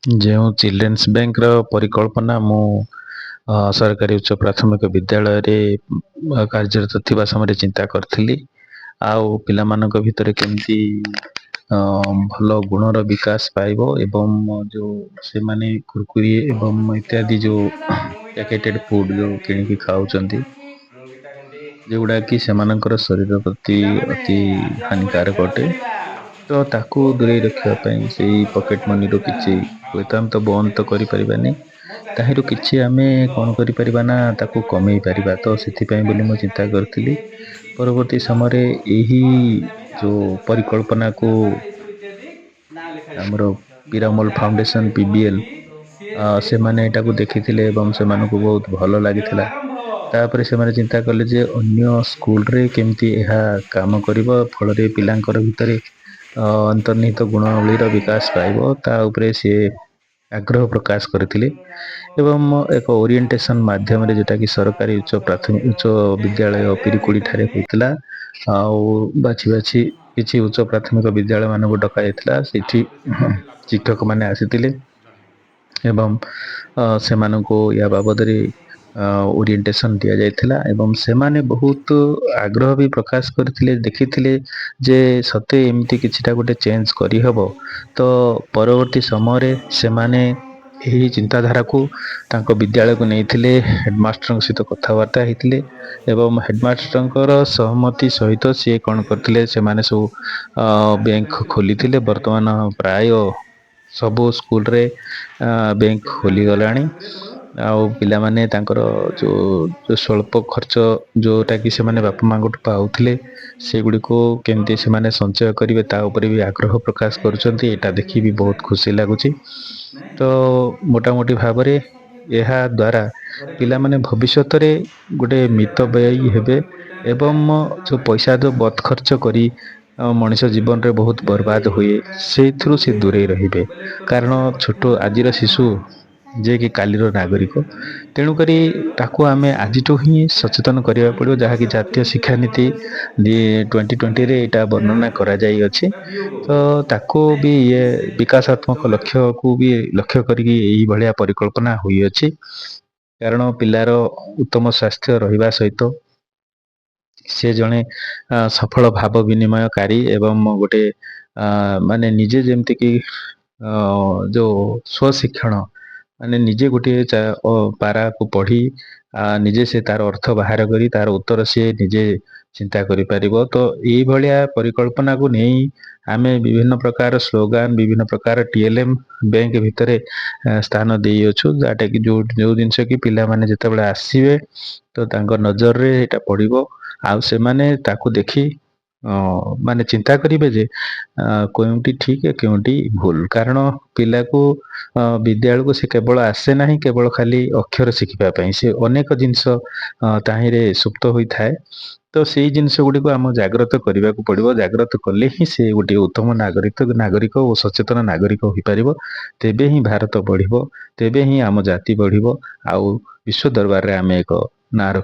ଯେଉଁ ଚିଲଡ୍ରେନ୍ସ ବ୍ୟାଙ୍କର ପରିକଳ୍ପନା ମୁଁ ସରକାରୀ ଉଚ୍ଚ ପ୍ରାଥମିକ ବିଦ୍ୟାଳୟରେ କାର୍ଯ୍ୟରତ ଥିବା ସମୟରେ ଚିନ୍ତା କରିଥିଲି ଆଉ ପିଲାମାନଙ୍କ ଭିତରେ କେମିତି ଭଲ ଗୁଣର ବିକାଶ ପାଇବ ଏବଂ ଯେଉଁ ସେମାନେ କୁରକୁରି ଏବଂ ଇତ୍ୟାଦି ଯେଉଁ ପ୍ୟାକେଟେଡ଼ ଫୁଡ଼ ଯେଉଁ କିଣିକି ଖାଉଛନ୍ତି, ଯେଉଁଗୁଡ଼ାକି ସେମାନଙ୍କର ଶରୀର ପ୍ରତି ଅତି ହାନିକାରକ ଅଟେ, ତ ତାକୁ ଦୂରେଇ ରଖିବା ପାଇଁ ସେଇ ପକେଟ ମନିରୁ କିଛି ହୁଏତ ଆମେ ତ ବନ୍ଦ ତ କରିପାରିବାନି, ତାହିଁରୁ କିଛି ଆମେ କ'ଣ କରିପାରିବା ନା ତାକୁ କମେଇ ପାରିବା। ତ ସେଥିପାଇଁ ବୋଲି ମୁଁ ଚିନ୍ତା କରିଥିଲି। ପରବର୍ତ୍ତୀ ସମୟରେ ଏହି ଯେଉଁ ପରିକଳ୍ପନାକୁ ଆମର ପିରାମଲ ଫାଉଣ୍ଡେସନ, ପିବିଏଲ୍, ସେମାନେ ଏଇଟାକୁ ଦେଖିଥିଲେ ଏବଂ ସେମାନଙ୍କୁ ବହୁତ ଭଲ ଲାଗିଥିଲା। ତାପରେ ସେମାନେ ଚିନ୍ତା କଲେ ଯେ ଅନ୍ୟ ସ୍କୁଲରେ କେମିତି ଏହା କାମ କରିବ, ଫଳରେ ପିଲାଙ୍କର ଭିତରେ ଅନ୍ତର୍ନିହିତ ଗୁଣାବଳୀର ବିକାଶ ପାଇବ, ତା ଉପରେ ସିଏ ଆଗ୍ରହ ପ୍ରକାଶ କରିଥିଲେ ଏବଂ ଏକ ଓରିଏଣ୍ଟେସନ ମାଧ୍ୟମରେ, ଯେଉଁଟାକି ସରକାରୀ ଉଚ୍ଚ ପ୍ରାଥମିକ ଉଚ୍ଚ ବିଦ୍ୟାଳୟ ପିରିକୁଡ଼ି ଠାରେ ହୋଇଥିଲା ଆଉ ବାଛି ବାଛି କିଛି ଉଚ୍ଚ ପ୍ରାଥମିକ ବିଦ୍ୟାଳୟମାନଙ୍କୁ ଡକାଯାଇଥିଲା। ସେଇଠି ଶିକ୍ଷକମାନେ ଆସିଥିଲେ ଏବଂ ସେମାନଙ୍କୁ ୟା ବାବଦରେ ଓରିଏଣ୍ଟେସନ ଦିଆଯାଇଥିଲା ଏବଂ ସେମାନେ ବହୁତ ଆଗ୍ରହ ବି ପ୍ରକାଶ କରିଥିଲେ। ଦେଖିଥିଲେ ଯେ ସତେ ଏମିତି କିଛିଟା ଗୋଟେ ଚେଞ୍ଜ କରିହେବ। ତ ପରବର୍ତ୍ତୀ ସମୟରେ ସେମାନେ ଏହି ଚିନ୍ତାଧାରାକୁ ତାଙ୍କ ବିଦ୍ୟାଳୟକୁ ନେଇଥିଲେ, ହେଡ଼ମାଷ୍ଟରଙ୍କ ସହିତ କଥାବାର୍ତ୍ତା ହେଇଥିଲେ ଏବଂ ହେଡ଼ମାଷ୍ଟରଙ୍କର ସହମତି ସହିତ ସିଏ କ'ଣ କରିଥିଲେ, ସେମାନେ ସବୁ ବ୍ୟାଙ୍କ ଖୋଲିଥିଲେ। ବର୍ତ୍ତମାନ ପ୍ରାୟ ସବୁ ସ୍କୁଲରେ ବ୍ୟାଙ୍କ ଖୋଲିଗଲାଣି ଆଉ ପିଲାମାନେ ତାଙ୍କର ଯେଉଁ ଯେଉଁ ସ୍ୱଳ୍ପ ଖର୍ଚ୍ଚ ଯେଉଁଟାକି ସେମାନେ ବାପା ମାଆଙ୍କଠୁ ପାଉଥିଲେ, ସେଗୁଡ଼ିକୁ କେମିତି ସେମାନେ ସଞ୍ଚୟ କରିବେ, ତା ଉପରେ ବି ଆଗ୍ରହ ପ୍ରକାଶ କରୁଛନ୍ତି। ଏଇଟା ଦେଖି ବି ବହୁତ ଖୁସି ଲାଗୁଛି। ତ ମୋଟାମୋଟି ଭାବରେ ଏହା ଦ୍ୱାରା ପିଲାମାନେ ଭବିଷ୍ୟତରେ ଗୋଟେ ମିତବ୍ୟୟୀ ହେବେ ଏବଂ ଯେଉଁ ପଇସା ଯେଉଁ ବଦ୍ ଖର୍ଚ୍ଚ କରି ମଣିଷ ଜୀବନରେ ବହୁତ ବର୍ବାଦ ହୁଏ, ସେଇଥିରୁ ସେ ଦୂରେଇ ରହିବେ। କାରଣ ଛୋଟ ଆଜିର ଶିଶୁ ଯିଏକି କାଲିର ନାଗରିକ, ତେଣୁକରି ତାକୁ ଆମେ ଆଜିଠୁ ହିଁ ସଚେତନ କରିବାକୁ ପଡ଼ିବ, ଯାହାକି ଜାତୀୟ ଶିକ୍ଷାନୀତି 2020ରେ ଏଇଟା ବର୍ଣ୍ଣନା କରାଯାଇଅଛି। ତ ତାକୁ ବି ଇଏ ବିକାଶାତ୍ମକ ଲକ୍ଷ୍ୟକୁ ବି ଲକ୍ଷ୍ୟ କରିକି ଏଇଭଳିଆ ପରିକଳ୍ପନା ହୋଇଅଛି। କାରଣ ପିଲାର ଉତ୍ତମ ସ୍ୱାସ୍ଥ୍ୟ ରହିବା ସହିତ ସେ ଜଣେ ସଫଳ ଭାବ ବିନିମୟକାରୀ ଏବଂ ଗୋଟେ ମାନେ ନିଜେ ଯେମିତିକି ଯୋଉ ସ୍ୱଶିକ୍ଷଣ, ମାନେ ନିଜେ ଗୋଟିଏ ପାରାକୁ ପଢ଼ି ନିଜେ ସେ ତାର ଅର୍ଥ ବାହାର କରି ତାର ଉତ୍ତର ସିଏ ନିଜେ ଚିନ୍ତା କରିପାରିବ। ତ ଏଇଭଳିଆ ପରିକଳ୍ପନାକୁ ନେଇ ଆମେ ବିଭିନ୍ନ ପ୍ରକାର ସ୍ଲୋଗାନ, ବିଭିନ୍ନ ପ୍ରକାର ଟିଏଲ୍ଏମ୍ ବ୍ୟାଙ୍କ ଭିତରେ ସ୍ଥାନ ଦେଇଅଛୁ, ଯାହାଟାକି ଯୋଉ ଯୋଉ ଜିନିଷ କି ପିଲାମାନେ ଯେତେବେଳେ ଆସିବେ ତ ତାଙ୍କ ନଜରରେ ଏଇଟା ପଡ଼ିବ ଆଉ ସେମାନେ ତାକୁ ଦେଖି ମାନେ ଚିନ୍ତା କରିବେ ଯେ କେଉଁଟି ଠିକ, କେଉଁଟି ଭୁଲ। କାରଣ ପିଲାକୁ ବିଦ୍ୟାଳୟକୁ ସେ କେବଳ ଆସେ ନାହିଁ କେବଳ ଖାଲି ଅକ୍ଷର ଶିଖିବା ପାଇଁ, ସେ ଅନେକ ଜିନିଷ ତାହିଁରେ ସୁପ୍ତ ହୋଇଥାଏ। ତ ସେଇ ଜିନିଷ ଗୁଡ଼ିକୁ ଆମ ଜାଗ୍ରତ କରିବାକୁ ପଡ଼ିବ। ଜାଗ୍ରତ କଲେ ହିଁ ସେ ଗୋଟିଏ ଉତ୍ତମ ନାଗରିକ ଓ ସଚେତନ ନାଗରିକ ହୋଇପାରିବ। ତେବେ ହିଁ ଭାରତ ବଢ଼ିବ, ତେବେ ହିଁ ଆମ ଜାତି ବଢ଼ିବ ଆଉ ବିଶ୍ୱ ଦରବାରରେ ଆମେ ଏକ ନାଁ ରଖି